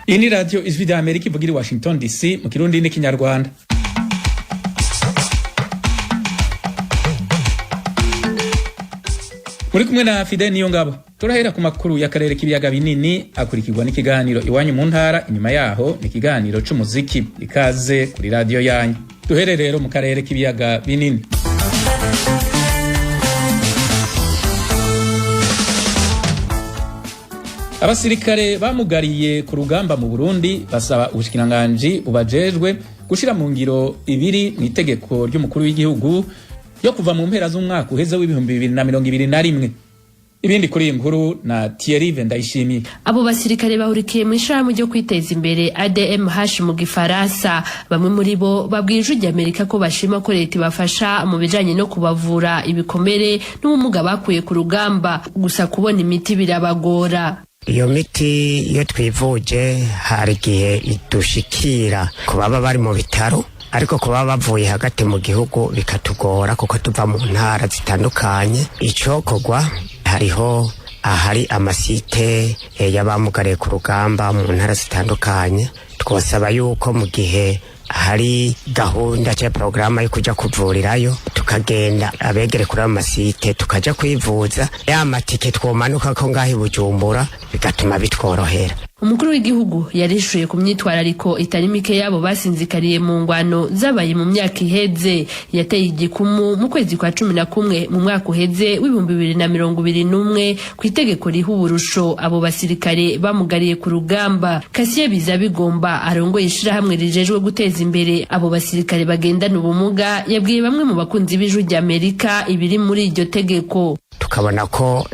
Iyi ni radiyo Ijwi rya Amerika ivugira i Washington DC mu Kirundi n'Ikinyarwanda. Muri kumwe na Fide niyo ngabo. Turahera ku makuru y'akarere k'ibiyaga binini, akurikirwa n'ikiganiro Iwanyu mu Ntara. Inyuma yaho ni ikiganiro c'umuziki. Ikaze kuri radiyo yanyu. Duhere rero mu karere k'ibiyaga binini. Abasirikare bamugariye ku rugamba mu Burundi basaba ubushikiranganji bubajejwe gushira mu ngiro ibiri mu itegeko ry'umukuru w'igihugu yo kuva mu mpera z'umwaka uheze w'2021. Ibindi kuri iyi nkuru na Thierry Ndayishimiye. Abo basirikare bahurikiye mu ishirahamwe ryo kwiteza imbere, ADMH mu Gifaransa. Bamwe muri bo babwiye Ijwi ry'Amerika ko bashima ko leta ibafasha mu bijanye no kubavura ibikomere n'ubumuga bakuye ku rugamba, gusa kubona imiti birabagora. Iyo miti iyo twivuje hari igihe idushikira ku baba bari mu bitaro, ariko kuba bavuye hagati mu gihugu bikatugora kuko tuva mu ntara zitandukanye. Icokorwa, hariho ahari amasite y'abamugariye ku rugamba mu ntara zitandukanye. Twosaba yuko mu gihe hari gahunda cyangwa porogaramu yo kujya kuvurirayo, tukagenda abegere kuri ayo masite tukaja kwivuza, ya matike twomanuka ko ngaho i Bujumbura bigatuma bitworohera. Umukuru w'igihugu yarishuye ku myitwarariko itari mike yabo basinzikariye mu ngwano zabaye mu myaka iheze. Yateye igikumu mu kwezi kwa 11 mu mwaka uheze w'2021 ku itegeko riha uburusho abo basirikare bamugariye ku rugamba. Kasiye Biza Bigomba, arongoye ishirahamwe rijejwe guteza imbere abo basirikare bagendana ubumuga, yabwiye bamwe mu bakunzi b'Ijwi ry'Amerika ibiri muri iryo tegeko. Tukabona ko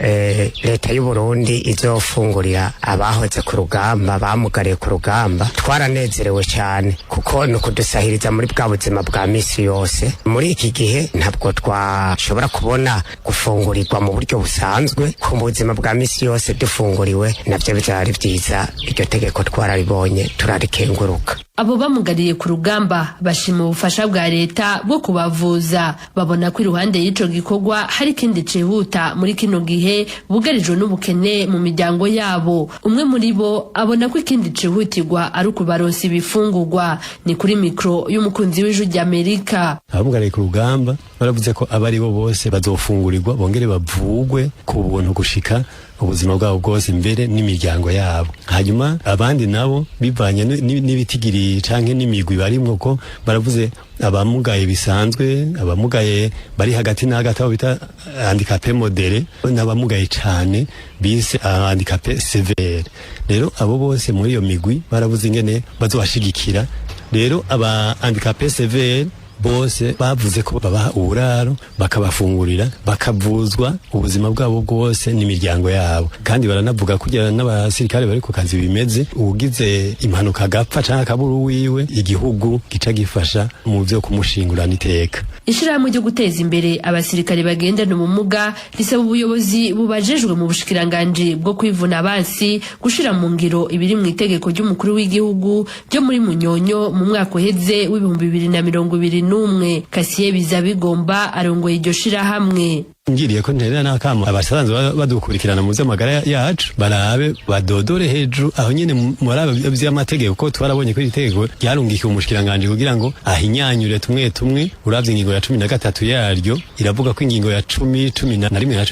leta y'u Burundi izofungurira abahoze ku rugamba, bamugariye ku rugamba. Twaranezerewe cyane kuko ni ukudusahiriza muri bwa buzima bwa misi yose. Muri iki gihe ntabwo twashobora kubona gufungurirwa mu buryo busanzwe ku buzima bwa misi yose. Dufunguriwe nabyo bizaba ari byiza. Iryo tegeko twararibonye, turarikenguruka. Abo bamugariye ku rugamba bashima ubufasha bwa leta bwo kubavuza. Babona ko iruhande y'ico gikorwa hari ikindi cihuta muri kino gihe bugarijwe n'ubukene mu miryango yabo. Umwe muri bo abona ko ikindi cihutirwa ari ukubaronsa ibifungurwa. Ni kuri mikro y'umukunzi w'Ijwi ry'Amerika. Abamugariye ku rugamba baravuze ko abo ari bo bose bazofungurirwa, bongere bavugwe ku buntu gushika ubuzima bwabo bwose, mbere n'imiryango yabo. Hanyuma abandi nabo bivanye n'ibitigiri canke n'imigwi barimwo, ko baravuze abamugaye bisanzwe, abamugaye bari hagati na hagati abo bita handicapé modéré, n'abamugaye cane bise handicapé sévère. Rero abo bose muri iyo migwi baravuze ingene bazobashigikira. Rero aba handicapé sévère bose bavuze ko babaha uburaro, bakabafungurira, bakavuzwa ubuzima bwabo bwose n'imiryango yabo. Kandi baranavuga kugira n'abasirikare bari ku kazi bimeze, ugize impanuka agapfa canke akabura uwiwe, igihugu gica gifasha mu vyo kumushingurana iteka. Ishirahamwe ryo guteza imbere abasirikare bagendana ubumuga risaba ubuyobozi bubajejwe mu bushikiranganji bwo kwivuna abansi gushira mu ngiro ibiri mu itegeko ry'umukuru w'igihugu ryo muri Munyonyo mu mwaka uheze w'2021. Kasiye Biza Bigomba arongoye iryo shirahamwe. Ngiriye ko nterera n'akamo abasanzwe badukurikirana mu vy'amagara yacu, barabe badodore hejuru aho nyene murabe vy'amategeko, ko twarabonye ko iri tegeko ryarungikiwe umushikiranganje kugira ngo ahinyanyure tumwe tumwe. Uravye ingingo ya 13 yaryo, iravuga ko ingingo ya 10, 11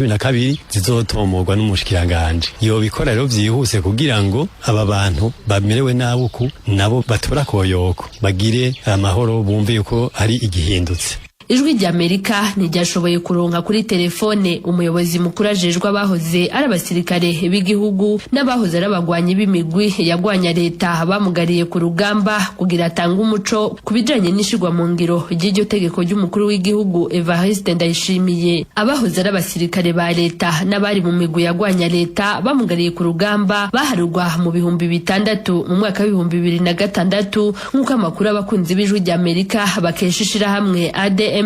na 12 zizotomorwa n'umushikiranganje. Yobikora rero vyihuse kugira ngo aba bantu bamerewe nabi uku nabo batora koyoko, bagire amahoro, bumve yuko hari igihindutse. Ijwi ry'Amerika ntiryashoboye kuronka kuri telefone umuyobozi mukuru ajejwe abahoze ari abasirikare b'igihugu n'abahoze ari abagwanyi b'imigwi yagwanya leta bamugariye ku rugamba kugira atange umuco ku bijanye n'ishirwa mu ngiro ry'iryo tegeko ry'umukuru w'igihugu Evariste Ndayishimiye. Abahoze ari abasirikare ba leta n'abari mu migwi yagwanya leta bamugariye ku rugamba baharurwa mu 6000 mu mwaka w'2006, nk'uko amakuru abakunzi b'Ijwi ry'Amerika bakesha ishirahamwe ADMH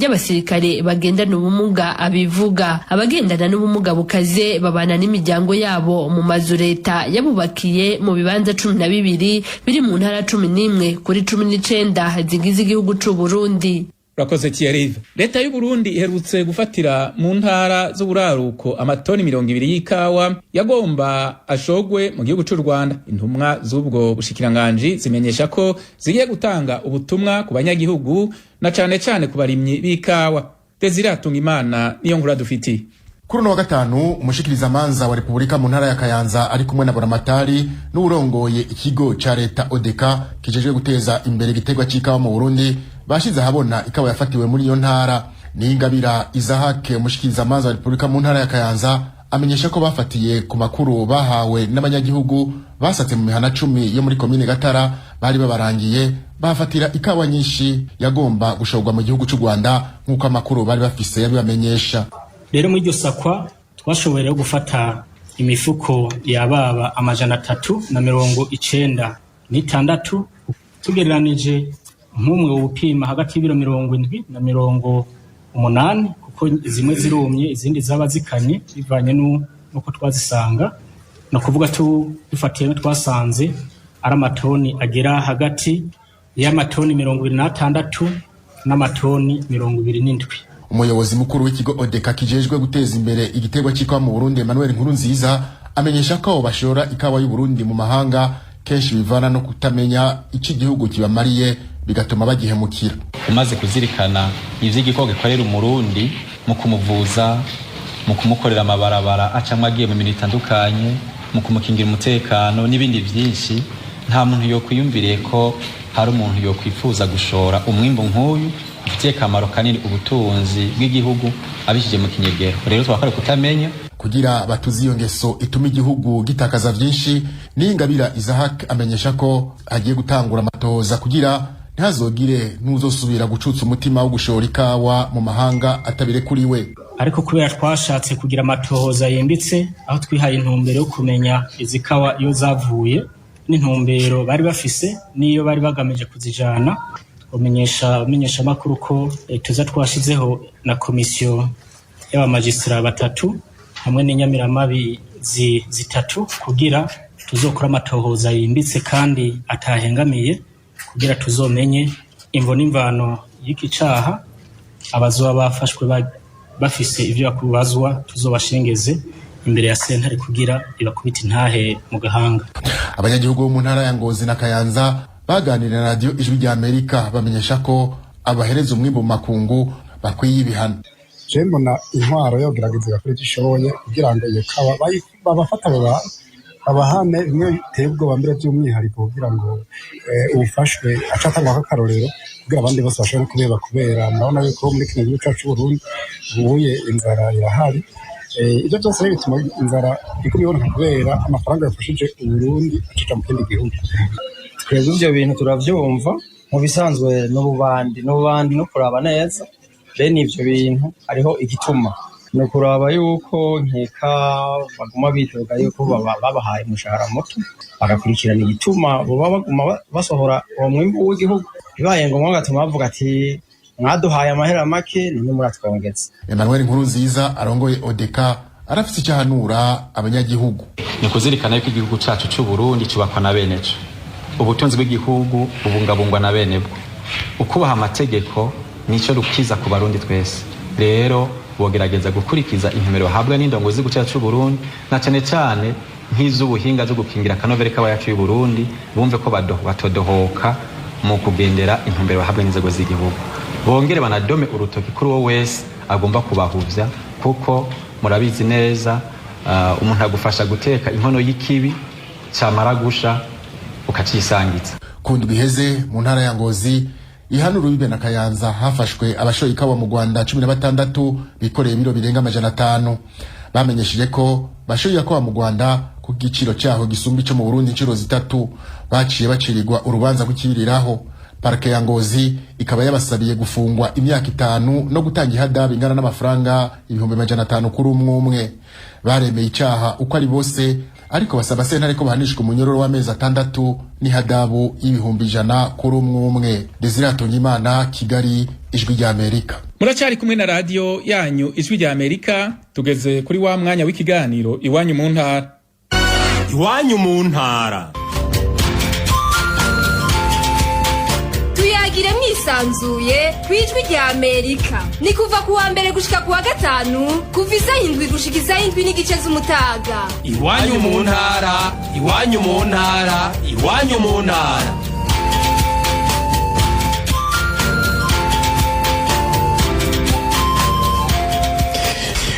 ry'abasirikare bagendana ubumuga abivuga. Abagendana n'ubumuga bukaze babana n'imiryango yabo mu mazu leta yabubakiye mu bibanza 12 biri mu ntara 11 kuri 19 zigize igihugu c'u Burundi. Urakoze Thierry. Leta y'u Burundi iherutse gufatira mu ntara z'uburaruko amatoni 20 y'ikawa yagomba ashogwe mu gihugu c'u Rwanda. Intumwa z'ubwo bushikiranganji zimenyesha ko zigiye gutanga ubutumwa ku banyagihugu na cane cane ku barimyi b'ikawa. Desire Hatungimana niyo nkuru dufitiye. Kuri uno wa gatanu, umushikirizamanza wa Repubulika mu ntara ya Kayanza ari kumwe na Buramatari n'uwurongoye ikigo ca leta Odeka kijejwe guteza imbere igiterwa c'ikawa mu Burundi bashize ahabona ikawa yafatiwe muri iyo ntara. Niyingabira Izahake, umushikirizamanza wa Repubulika mu ntara ya Kayanza, amenyesha ko bafatiye ku makuru bahawe n'abanyagihugu basatse mu mihana 10 yo muri komine Gatara bari babarangiye, bafatira ikawa nyinshi yagomba gushorwa mu gihugu c'u Rwanda nk'uko amakuru bari bafise yabibamenyesha. Rero muri iryo sakwa twashoboye rero gufata imifuko yababa 396, tugereranije nk'umwe wupima hagati y'ibiro 70 na 80, kuko zimwe zirumye izindi zaba zikanye bivanye n'uko twazisanga. Ni ukuvuga dufatiye twasanze ari amatoni agera hagati y'amatoni 26 n'amatoni 27. Umuyobozi mukuru w'ikigo Odeka kijejwe guteza imbere igiterwa c'ikawa mu Burundi, Emmanuel Nkurunziza, amenyesha ko abo bashora ikawa y'u Burundi mu mahanga kenshi bivana no kutamenya ico igihugu kibamariye, bigatuma bagihemukira. Umaze kuzirikana ivyo igikoko gikorera Umurundi mu kumuvuza, mu kumukorera amabarabara acamwo agiye mu mirimo itandukanye, mu kumukingira umutekano n'ibindi vyinshi, nta muntu yokwiyumviriye ko hari umuntu yokwifuza gushora umwimbu nk'uyu ufitiye akamaro kanini ubutunzi bw'igihugu abishije mu kinyegero. Rero twakora kutamenya. Kugira batuze iyo ngeso ituma igihugu gitakaza vyinshi, Niyingabira Isaac amenyesha ko agiye gutangura amatohoza kugira ntihazogire n'uzosubira gucutsa umutima wo gushora ikawa mu mahanga atabirekuriwe. Ariko kubera twashatse kugira amatohoza yimbitse, aho twihaye intumbero yo kumenya izi kawa iyo zavuye n'intumbero bari bafise n'iyo bari bagamije kuzijana, umenyesha amakuru ko tuza twashizeho na komisiyo y'abamajisitara batatu hamwe n'inyamiramabi zitatu kugira tuzokora amatohoza yimbitse kandi atahengamiye, kugira tuzomenye imvo n'imvano y'iki caha. Abazoba bafashwe bafise ivyo bakubazwa tuzobashengeze imbere ya sentare kugira ibakubite intahe mu gahanga. Abanyagihugu bo mu ntara ya Ngozi na Kayanza baganira na Radiyo Ijwi rya Amerika bamenyesha ko abahereza umwimbu mu makungu bakwiye ibihano. Je mbona intwaro yogerageza igakora ivyo ishoboye kugira ngo iyo kawa babafata babahane bimwe biteye ubwoba mbere by'umwihariko, kugira ngo uwufashwe acatangwa k'akarorero kugira abandi bose bashobore kubeba, kubera murabona yuko muri kino gihugu cacu c'Uburundi ubuye inzara irahari. Ibyo byose rero bituma inzara iguma iboneka kubera amafaranga yafashije Uburundi acaja mu kindi gihugu. Twebwe ibyo bintu turavyumva mu bisanzwe n'ububandi no kuraba neza bene ivyo bintu hariho igituma ni ukuraba yuko nkeka baguma bidoga yuko babahaye umushahara muto, bagakurikirana igituma boba baguma basohora uwo mwimbu w'igihugu, bibaye ngombwa gatuma bavuga ati mwaduhaye amahera make none muratwongeza. Emmanuel Nkurunziza arongoye Odeka arafise icyo ahanura abanyagihugu. Ni kuzirikana yuko igihugu cacu c'u Burundi cubakwa na bene co, ubutunzi bw'igihugu bubungabungwa na bene bwo, ukubaha amategeko nico rukiza ku Barundi twese. Rero bogerageza gukurikiza intumbero bahabwa n'indongo z'igihugu cacu c'u Burundi, na cane cane nk'iz'ubuhinga zo gukingira akanovere k'abayacu y'u Burundi, bumve ko batodohoka mu kugendera intumbero bahabwa n'inzego z'igihugu, bongere banadome urutoki kuri uwo wese agomba kubahuvya, kuko murabizi neza umuntu agufasha guteka inkono y'ikibi camara gusha ukacisangiza. Ku ndwi iheze mu ntara ya Ngozi ihana urubibe na Kayanza hafashwe abashoye ikawa mu Rwanda 16 bikoreye ibiro birenga 500. Bamenyesheje ko bashoye ikawa mu Rwanda ku giciro cyaho gisumba ico mu Burundi inshuro zitatu. Baciye bacirirwa urubanza rw'ikibiriraho. Parike ya Ngozi ikaba yabasabiye gufungwa imyaka 5 no gutanga ihadabu ingana n'amafaranga 500,000 kuri umwe umwe. Baremeye icaha uko ari bose, ariko basaba sentare ko bahanishwa umunyororo w'amezi 6 n'ihadabu y'100,000 kuri umwe umwe. Desire Hatungimana, Kigali, Ijwi rya Amerika. Muracyari kumwe na radiyo yanyu Ijwi rya Amerika. Tugeze kuri wa mwanya w'ikiganiro Iwanyu mu Ntara. Iwanyu mu Ntara. Tuyagire mwisa. mwisanzuye ku Ijwi rya Amerika. Ni kuva ku wa mbere gushika ku wa gatanu, kuva isaha 7 gushika isaha 7:30 z'umutaga. Iwanyu mu ntara, iwanyu mu ntara, iwanyu mu ntara.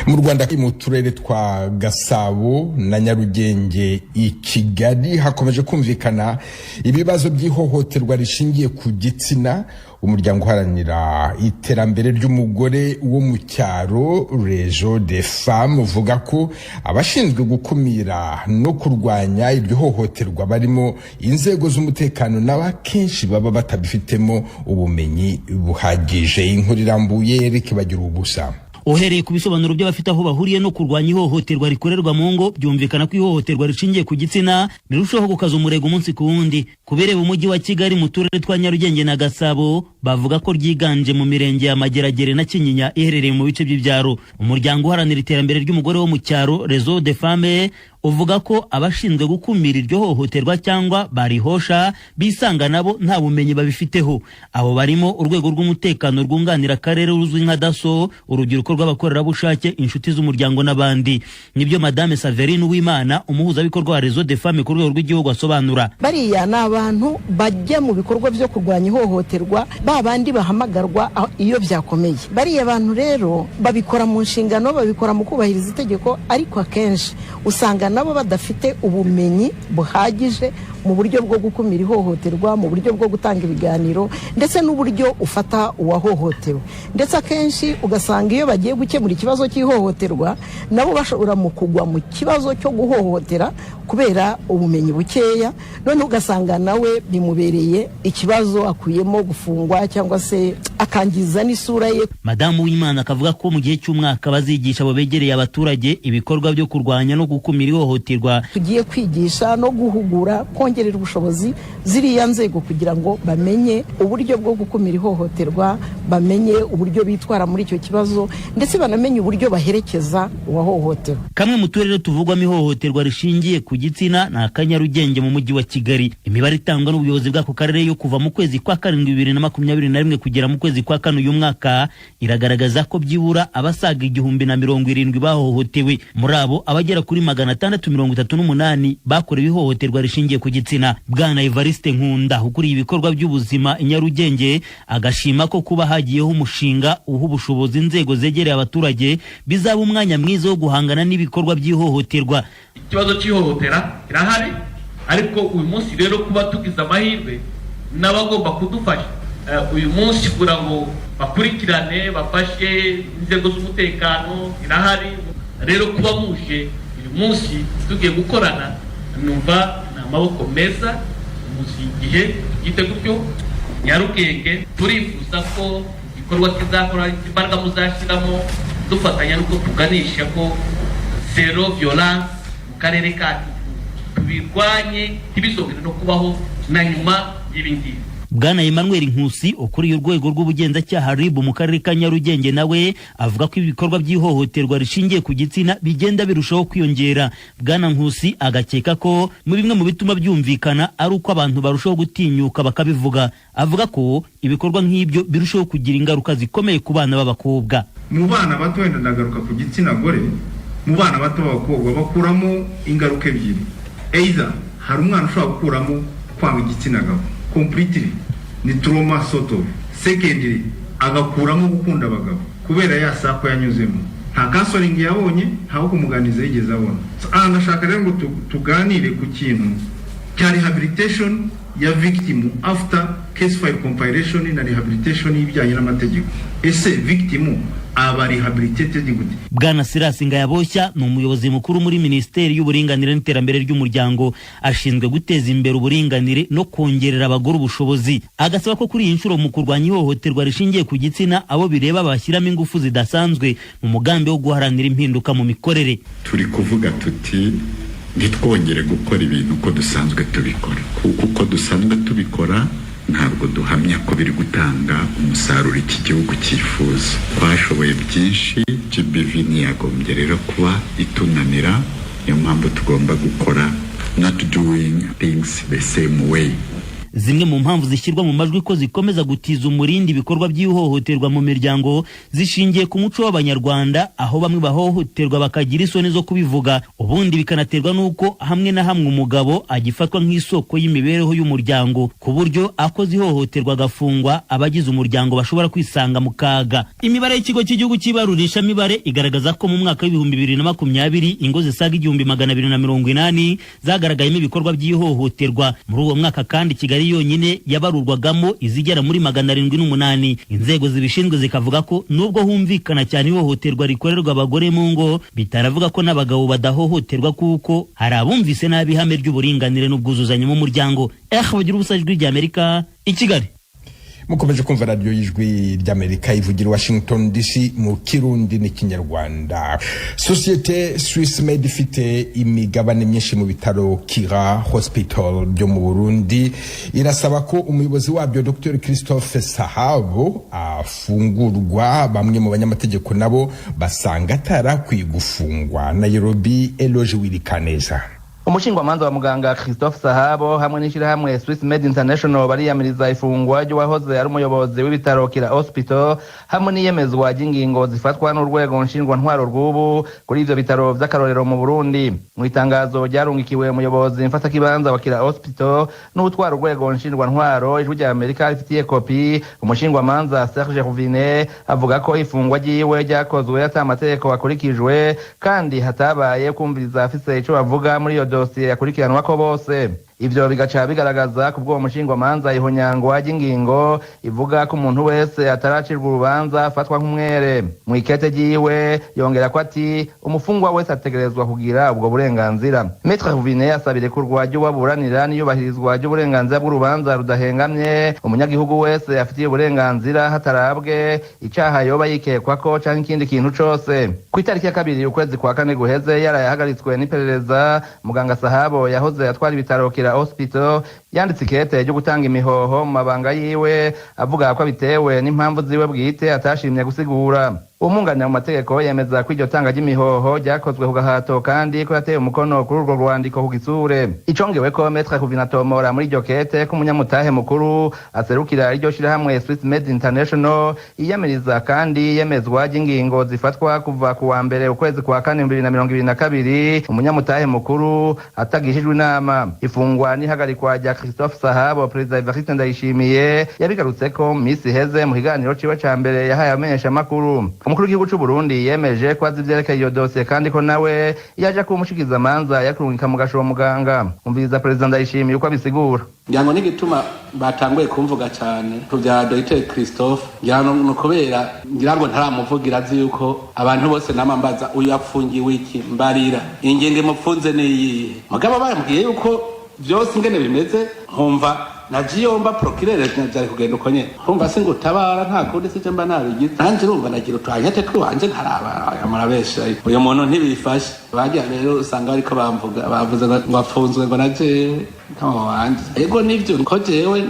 Mu Rwanda, mu turere twa Gasabo na Nyarugenge i Kigali, hakomeje kumvikana ibibazo by'ihohoterwa rishingiye ku gitsina. Umuryango uharanira iterambere ry'umugore wo mu cyaro, Réseau des Femmes, uvuga ko abashinzwe gukumira no kurwanya iryo hohoterwa, barimo inzego z'umutekano, nabo akenshi baba batabifitemo ubumenyi buhagije. Inkuru irambuye, Eric Bagira Ubusa. Uhereye ku bisobanuro by'abafite aho bahuriye no kurwanya ihohoterwa rikorerwa mu ngo, byumvikana ko ihohoterwa rishingiye ku gitsina rirushaho gukaza umurego umunsi ku wundi. Ku bireba umujyi wa Kigali, mu turere twa Nyarugenge na Gasabo, bavuga ko ryiganje mu mirenge ya Mageragere na Kinyinya iherereye mu bice by'ibyaro. Umuryango uharanira iterambere ry'umugore wo mu cyaro, Réseau des Femmes, uvuga ko abashinzwe gukumira iryo hohoterwa cyangwa barihosha bisanga nabo nta bumenyi babifiteho. Abo barimo urwego rw'umutekano rwunganira akarere ruzwi nka DASSO, urubyiruko rw'abakorerabushake, inshuti z'umuryango n'abandi. Nibyo Madame Saverine Uwimana, umuhuzabikorwa wa Réseau des Femmes ku rwego rw'igihugu, asobanura. Bariya ni abantu bajya mu bikorwa byo kurwanya ihohoterwa, ba bandi bahamagarwa iyo byakomeye. Bariya bantu rero babikora mu nshingano, babikora mu kubahiriza itegeko, ariko akenshi usanga nabo badafite ubumenyi buhagije mu buryo bwo gukumira ihohoterwa, mu buryo bwo gutanga ibiganiro, ndetse n'uburyo ufata uwahohotewe. Ndetse akenshi ugasanga iyo bagiye gukemura ikibazo cy'ihohoterwa, nabo bashobora mu kugwa mu kibazo cyo guhohotera kubera ubumenyi bukeya. Noneho ugasanga nawe bimubereye ikibazo, akuyemo gufungwa cyangwa se akangiza n'isura ye. Madamu Wimana akavuga ko mu gihe cy'umwaka bazigisha abo begereye abaturage ibikorwa byo kurwanya no gukumira ihohoterwa. Tugiye kwigisha no guhugura, kongerera ubushobozi ziriya nzego kugira ngo bamenye uburyo bwo gukumira ihohoterwa, bamenye uburyo bitwara muri icyo kibazo, ndetse banamenye uburyo baherekeza uwahohotewe. Kamwe mu turere tuvugwamo ihohoterwa rishingiye ku gitsina ni aka Nyarugenge mu mujyi wa Kigali. Imibare itangwa n'ubuyobozi bw'ako karere yo kuva mu kwezi kwa karindwi 2021 kugera mu kwezi kwa kane uyu mwaka iragaragaza ko byibura abasaga 1070 bahohotewe. Muri abo, abagera kuri 638 bakorewe ihohoterwa rishingiye ku gitsina. Bwana Evariste Nkunda, ukuriye ibikorwa by'ubuzima i Nyarugenge, agashima ko kuba hagiyeho umushinga uha ubushobozi inzego zegereye abaturage bizaba umwanya mwiza wo guhangana n'ibikorwa by'ihohoterwa. Ikibazo cy'ihohotera kirahari, ariko uyu munsi rero kuba tugize amahirwe n'abagomba kudufasha uyu munsi kugira ngo bakurikirane, bafashe inzego z'umutekano zirahari. Rero kuba muje uyu munsi tugiye gukorana, numva ni amaboko meza muzi igihe tubyite gutyo. Nyarugenge turifuza ko igikorwa kizakora, imbaraga muzashyiramo dufatanya, nuko tuganisha ko zero violence mu karere kacu, tubirwanye ntibizongere no kubaho na nyuma y'ibingibi. Bwana Emmanuel Nkusi, ukuriye urwego rw'ubugenzacyaha RIB mu karere ka Nyarugenge, nawe avuga ko ibikorwa by'ihohoterwa rishingiye ku gitsina bigenda birushaho kwiyongera. Bwana Nkusi agakeka ko mu bimwe mu bituma byumvikana ari uko abantu barushaho gutinyuka bakabivuga. Avuga ko ibikorwa nk'ibyo birushaho kugira ingaruka zikomeye ku bana b'abakobwa. Mu bana bato, wenda ndagaruka ku gitsina gore, mu bana bato b'abakobwa bakuramo ingaruka ebyiri. Either hari umwana ushobora gukuramo kwanga igitsina gabo completely, ni trauma sort of. Secondly, agakuramo gukunda abagabo kubera ya sako yanyuzemo, nta counseling yabonye, ntawo kumuganiriza yigeze abona. So, aha ndashaka rero ngo tuganire ku kintu cya rehabilitation ya victim after case file compilation na rehabilitation y'ibijyanye n'amategeko. Ese victim aba rehabilitated gute? Bwana Silas Ngayaboshya ni umuyobozi mukuru muri Minisiteri y'Uburinganire n'Iterambere ry'Umuryango, ashinzwe guteza imbere uburinganire no kongerera abagore ubushobozi. Agasaba ko kuri iyi nshuro mu kurwanya ihohoterwa rishingiye ku gitsina, abo bireba bashyiramo ingufu zidasanzwe mu mugambi wo guharanira impinduka mu mikorere. Turi kuvuga tuti ntitwongere gukora ibintu uko dusanzwe tubikora, kuko uko dusanzwe tubikora ntabwo duhamya ko biri gutanga umusaruro iki gihugu cyifuza. Twashoboye byinshi, GBV ntiyagombye rero kuba itunanira. Niyo mpamvu tugomba gukora not doing things the same way. Zimwe mu mpamvu zishyirwa mu majwi ko zikomeza gutiza umurindi ibikorwa by'ihohoterwa mu miryango zishingiye ku muco w'Abanyarwanda, aho bamwe bahohoterwa bakagira isoni zo kubivuga, ubundi bikanaterwa n'uko hamwe na hamwe umugabo agifatwa nk'isoko y'imibereho y'umuryango, ku buryo akoze ihohoterwa agafungwa abagize umuryango bashobora kwisanga mu kaga. Imibare y'ikigo cy'igihugu cy'ibarurishamibare igaragaza ko mu mwaka w'2020 ingo zisaga 1280 zagaragayemo ibikorwa by'ihohoterwa. Muri uwo mwaka kandi Kigali yonyine yabarurwagamo izigera muri 708. Inzego zibishinzwe zikavuga ko nubwo humvikana cyane ihohoterwa rikorerwa abagore mu ngo, bitaravuga ko n'abagabo badahohoterwa, kuko hari abumvise nabi ihame ry'uburinganire n'ubwuzuzanye mu muryango. Bagira ubusa, Ijwi ry'Amerika i Kigali. Mukomeje kumva radiyo y'Ijwi ry'Amerika ivugira Washington DC mu Kirundi n'Ikinyarwanda. Sosiyete Swiss Med ifite imigabane myinshi mu bitaro Kira Hospital byo mu Burundi irasaba ko umuyobozi wabyo Dr Christophe Sahabo afungurwa. Bamwe mu banyamategeko nabo basanga atarakwiye gufungwa. Nairobi, Eloge Wirikaneza. Umushingwamanza wa muganga Christophe Sahabo hamwe n'ishyirahamwe Swiss Med International bariyamiriza ifungwa ry'uwahoze ari umuyobozi w'ibitaro Kira Hospital hamwe n'iyemezwa ry'ingingo zifatwa n'urwego nshingwantwaro rw'ubu kuri ivyo bitaro vy'akarorero mu Burundi. Mu itangazo ryarungikiwe umuyobozi mfatakibanza wa Kira Hospital n'utwara urwego nshingwantwaro, Ijwi rya Amerika rifitiye kopi, umushingwamanza Serge Rouvinet avuga ko ifungwa ryiwe ryakozwe ata amategeko akurikijwe kandi hatabaye kumviriza afise ico bavuga muri iyo dosiye yakurikiranwa ko bose. Ivyo bigaca bigaragaza ku bw'uwo mushingwamanza ihonyangwa ry'ingingo ivuga ko umuntu wese ataracirwa urubanza afatwa nk'umwere. Mu ikete ryiwe yongera ko ati umufungwa wese ategerezwa kugira ubwo burenganzira. Maître Rouvinet asaba irekurwa ry'uwaburanira n'iyubahirizwa ry'uburenganzira bw'urubanza rudahengamye umunyagihugu wese afitiye uburenganzira hatarabwe icaha yoba yikekwako canke ikindi kintu cose. Ku itariki ya 2 ukwezi kwa 4 guheze yaraye ahagaritswe n'iperereza, muganga Sahabo yahoze atwara ibitaro Kira Hospital yanditse ikete ryo gutanga imihoho mu mabanga yiwe, avuga ko abitewe n'impamvu ziwe bwite atashimye gusigura. Umwunganira mu mategeko yemeza ko iryo tanga ry'imihoho ryakozwe ku gahato kandi ko yateye umukono kuri urwo rwandiko ku gitsure. Icongewe ko Maître Kuvinatomora muri iryo kete ko umunyamutahe mukuru aserukira iryo shirahamwe Swiss Med International iyamiriza kandi yemezwa ry'ingingo zifatwa kuva ku wa 1 ukwezi kwa 4 2022 umunyamutahe mukuru atagishijwe inama. Ifungwa n'ihagarikwa rya Christophe Sahabo, Perezida Evariste Ndayishimiye yabigarutseko mu misi iheze mu kiganiro ciwe ca mbere yahaye abamenyeshamakuru. Umukuru w'igihugu c'u Burundi yemeje ko azi ivyerekeye iyo dosiye kandi ko nawe yaje kumushikiza amanza yakurungika mu gashobo muganga. Umviriza Perezida Ndayishimiye uko abisigura. Ngira ngo n'igituma batanguye kumvuga cyane ku bya Dr Christophe, ngira ngo ni ukubera ngira ngo ntaramuvugira azi yuko abantu bose namambaza uyu apfungiwe iki, mbarira ingingo imupfunze niyihe. Mugabo bambwiye yuko byose ingene bimeze nkumva najiyomba procureur byari kugenda uko nyene, nkumva singutabara nta kundi sije mba nabigize nanje, urumva nagira utwanyete twanje nkaraba murabesha uyu muntu ntibifashe. Bagira rero usanga bariko bamvuga bavuze ngo afunzwe ngo najewe ntawo wanje. Ego nivyo ko jewe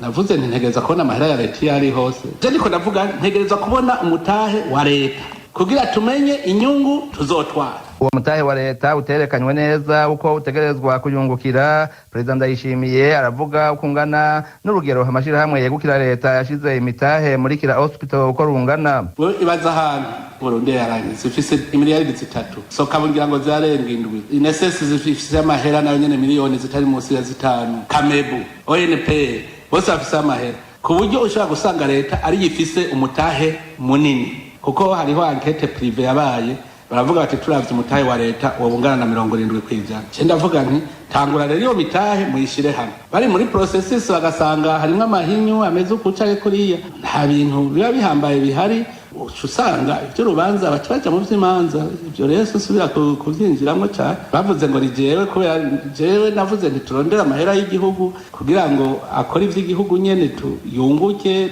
navuze nti ntegereza kubona amahera ya leta iyo ari hose, je niko ndavuga ntegereza kubona umutahe wa leta kugira tumenye inyungu tuzotwara. Uwo mutahe wa leta uterekanywe neza uko utegerezwa kuyungukira. Perezida Ndayishimiye aravuga uko ungana n'urugero amashirahamwe yegukira leta yashize imitahe muri Kira Hospital uko rungana. Ibaza ahantu Burundi yarangiza ifise imiliyaridi 3 soka ngira ngo zarenga 7, INSS zifise amahera nayo nyene miliyoni zitari munsi ya 5, Kamebu, ONP bose bafise amahera, ku buryo ushobora gusanga leta ari yifise umutahe munini, kuko hariho enquête privée yabaye baravuga bati turavye umutahe wa leta wobungana na 70%. Je ndavuga nti tangura rero iyo mitahe muyishire hamwe. Bari muri processus bagasanga harimwo amahinyu ameze uku canke kuriya, nta bintu biba bihambaye bihari, uca usanga ivy'urubanza baca baja mu vy'imanza. Ivyo rero susubira kuvyinjiramwo cane. Bavuze ngo ni jewe kubera jewe navuze nti turondere amahera y'igihugu kugira ngo akore ivy'igihugu nyene yunguke.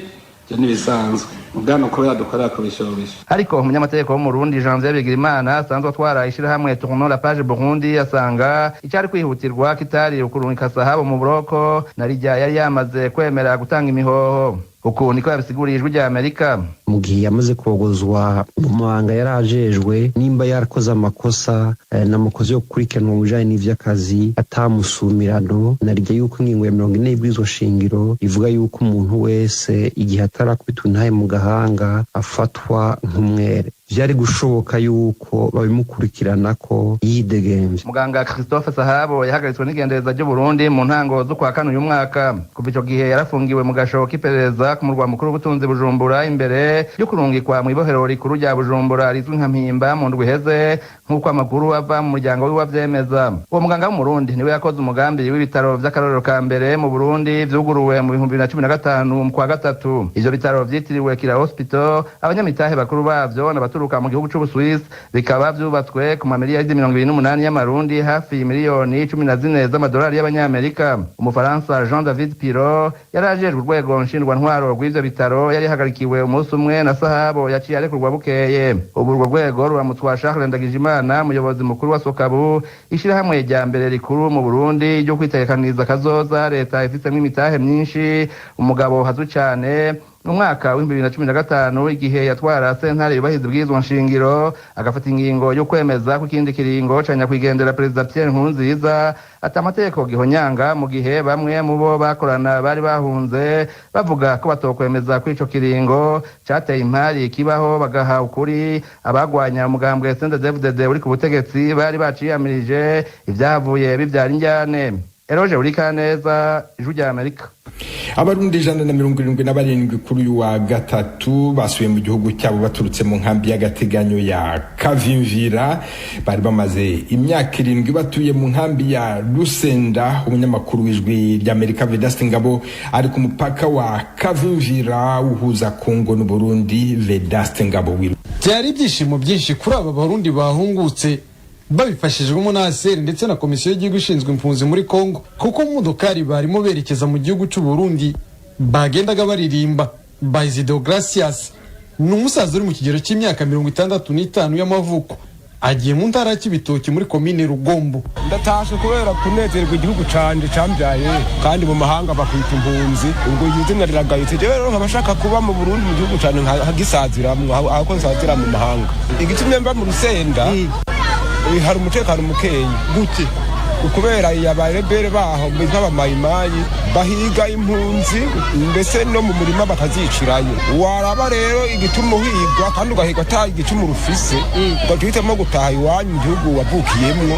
Ivyo ntibisanzwe ubwana kubera dukorera ku bishobisho. Ariko umunyamategeko wo mu Burundi Janvier Bigirimana asanzwe atwara ishirahamwe Tournons la page Burundi asanga icari kwihutirwa kitari ukurungika Sahabo mu buroko na rijya yari yamaze kwemera gutanga imihoho. Uku niko yabisiguriye Ijwi rya Amerika. Mu gihe yamaze kogozwa mu mabanga yari ajejwe, nimba yarakoze amakosa n'amakosa yo gukurikiranwa mu bijanye n'ivy'akazi atamusumirano, narirya yuko ingingo ya 40 y'ibwirizwa shingiro ivuga yuko umuntu wese igihe atarakubitwa intahe mu gahanga afatwa nk'umwere, vyari gushoboka yuko babimukurikirana ko yidegemvye. Muganga Christophe Sahabo yahagaritswe n'igendereza ry'u Burundi mu ntango z'ukwa kane uyu mwaka. Kuva ico gihe yarafungiwe mu gasho k'iperereza ku murwa mukuru w'ubutunzi Bujumbura, imbere yo kurungikwa mu ibohero rikuru rya Bujumbura rizwi nka Mpimba mu ndwi iheze, nk'uko amakuru ava mu muryango wiwe avyemeza. Uwo muganga w'Umurundi niwe yakoze umugambi w'ibitaro vy'akarorero ka mbere mu Burundi vyuguruwe mu 2015 mu kwa gatatu. Ivyo bitaro vyitiriwe Kira Hospital, abanyamitahe bakuru bavyo n'abaturuka mu gihugu c'Ubusuwisi, bikaba vyubatswe ku mamiliyaridi 28 y'amarundi, hafi miliyoni 14 z'amadolari y'abanyamerika. Umufaransa Jean David Piro yari ajejwe urwego nshingwantwaro rw'ivyo bitaro yari yahagarikiwe umunsi umwe na Sahabo, yaciye arekurwa bukeye. Ubu urwo rwego ruramutswa Charles Ndagijimana, umuyobozi mukuru wa Sokabu, ishirahamwe rya mbere rikuru mu Burundi ryo kwitegekaniriza kazoza leta ifisemwo imitahe myinshi. Umugabo hazwi cane mu mwaka w'2015 igihe yatwara sentare yubahiriza ibwirizwa nshingiro, agafata ingingo yo kwemeza ko ikindi kiringo ca nyakwigendera Perezida Pierre Nkurunziza ata amategeko gihonyanga, mu gihe bamwe mu bo bakorana bari bahunze bavuga ko batokwemeza ko ico kiringo cateye impari kibaho, bagaha ukuri abagwanya umugambwe CNDD-FDD uri ku butegetsi bari baciyamirije ivyahavuye bivyara injyane. Eroje Urikaneza, Ijwi rya Amerika. Abarundi 177 kuri uyu wa gatatu basubiye mu gihugu cyabo baturutse mu nkambi y'agateganyo ya Kavimvira. Bari bamaze imyaka 7 batuye mu nkambi ya Rusenda. Umunyamakuru w'Ijwi ry'Amerika Vedaste Ngabo ari ku mupaka wa Kavimvira uhuza Kongo n'Uburundi. Vedaste Ngabo wiru. Byari ibyishimo byinshi kuri aba Barundi bahungutse babifashijwemo na ASR ndetse na komisiyo y'igihugu ishinzwe impunzi muri Kongo, kuko mu modokari barimo berekeza mu gihugu cy'u Burundi bagendaga baririmba. Bazido Gracias ni umusaza uri mu kigero cy'imyaka 65 y'amavuko, agiye mu ntara ya Cibitoke muri komine Rugombo. Ndatashe kubera kunezerwa igihugu canje cambyaye, kandi mu mahanga bakwita impunzi, ubwo izina riragayitse. Jewe rero nkaba nshaka kuba mu Burundi, mu gihugu canje, nkagisaziramwo aho nsazira mu mahanga. Igitumye mba mu Rusenda, hari umutekano mukeyi. Gute? Kubera abarebere baho nk'abamayimayi bahiga impunzi, mbese no mu murima bakazicirayo. Waraba rero igituma uhigwa kandi ugahigwa ata igituma urufise, ugaca uhitamo gutaha iwanyu mu gihugu wavukiyemwo,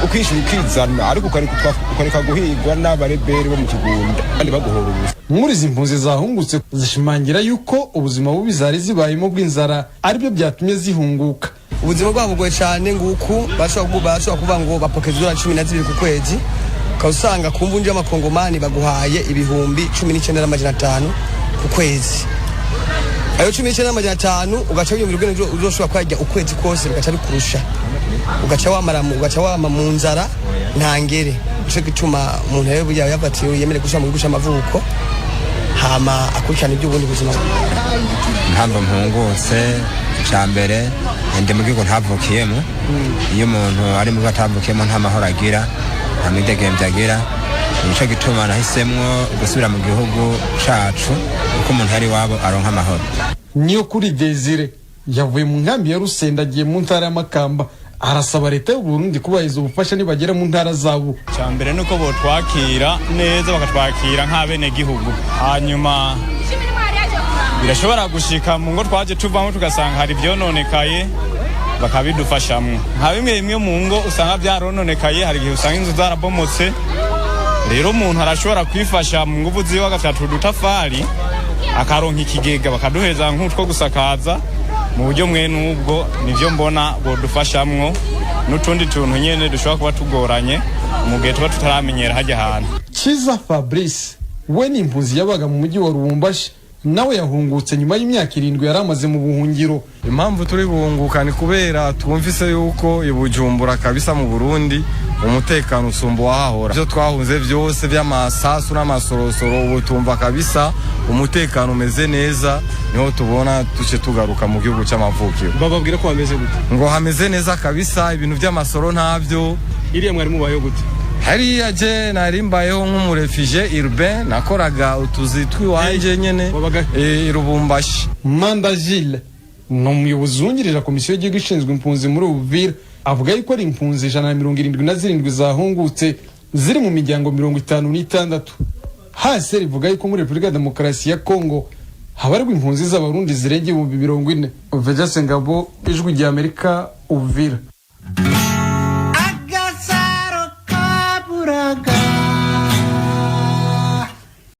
ukishyura ukizana, ariko ukareka guhigwa n'abarebere bo mu kigunda kandi baguhora ubusa. Muri izi mpunzi zahungutse zishimangira yuko ubuzima bubi zari zibayemo bw'inzara aribyo byatumye zihunguka. Ubuzima bwabo bugoye cyane, nguku bashobora kuvuga ngo bapokeza idolari 12 ku kwezi, ukaba usanga ku mvunja y'amakongomani baguhaye 19,500 ku kwezi. Ayo 19,500 ugaca wiyumvira ubwene uzoshobora kuyarya ukwezi kose, bigaca bikurusha, ugaca wamara, ugaca wama mu nzara ntangere. Nico gituma umuntu rero burya yafatiwe yemere gusubira mu gihugu c'amavuko, hama akurikirana iby'ubundi buzima. Impamvu mpungutse, icya mbere ndi mu gihugu ntavukiyemo. Iyo umuntu ari mu gihugu atavukiyemo nta mahoro agira, nta mwidegemvyo agira. Nico gituma nahisemwo gusubira mu gihugu cacu, kuko umuntu ari iwabo aronka amahoro. Niyo kuri Desire yavuye mu nkambi ya Rusenda agiye mu ntara y'Amakamba, arasaba leta y'u Burundi kubahiriza ubufasha nibagera mu ntara zabo. Icya mbere ni uko botwakira neza, bakatwakira nk'abenegihugu. Hanyuma birashobora gushika mu ngo twaje tuvamo tugasanga hari ivyononekaye, bakabidufashamwo. Nka bimwe bimwe mu ngo usanga vyarononekaye, hari igihe usanga inzu zarabomotse. Rero umuntu arashobora kwifasha mu nguvu ziwe, agafyatura udutafari, akaronka ikigega, bakaduheza nk'utwo gusakaza. Mu buryo mwene ubwo nivyo mbona bodufashamwo, n'utundi tuntu nyene dushobora kuba tugoranye mu gihe tuba tutaramenyera hajya hantu. Kiza Fabrice we ni impunzi yabaga mu mujyi wa Lubumbashi, nawe yahungutse nyuma y'imyaka 7 yari amaze mu buhungiro. Impamvu turi buhunguka ni kubera twumvise yuko i Bujumbura kabisa mu Burundi umutekano usumba uwahahora. Ibyo twahunze byose by'amasasu n'amasorosoro, ubu tumva kabisa umutekano umeze neza, niho tubona duce tugaruka mu gihugu cy'amavukiro. Bababwira ko hameze gute? Ngo hameze neza kabisa, ibintu by'amasoro ntabyo. Iriya mwari mubayeho gute? Hariya je nari mbayeho nk'umu réfugié urbain, nakoraga utuzi tw'iwanje nyene i Lubumbashi. Manda Gilles ni umuyobozi wungirije Komisiyo y'Igihugu ishinzwe impunzi muri Uvira. Avuga yuko ari impunzi 177 zahungutse, ziri mu miryango 56. HCR ivuga yuko muri Repubulika ya Demokarasi ya Kongo habarwa impunzi z'Abarundi zirenga 40,000. Vedaste Ngabo, Ijwi rya Amerika, Uvira.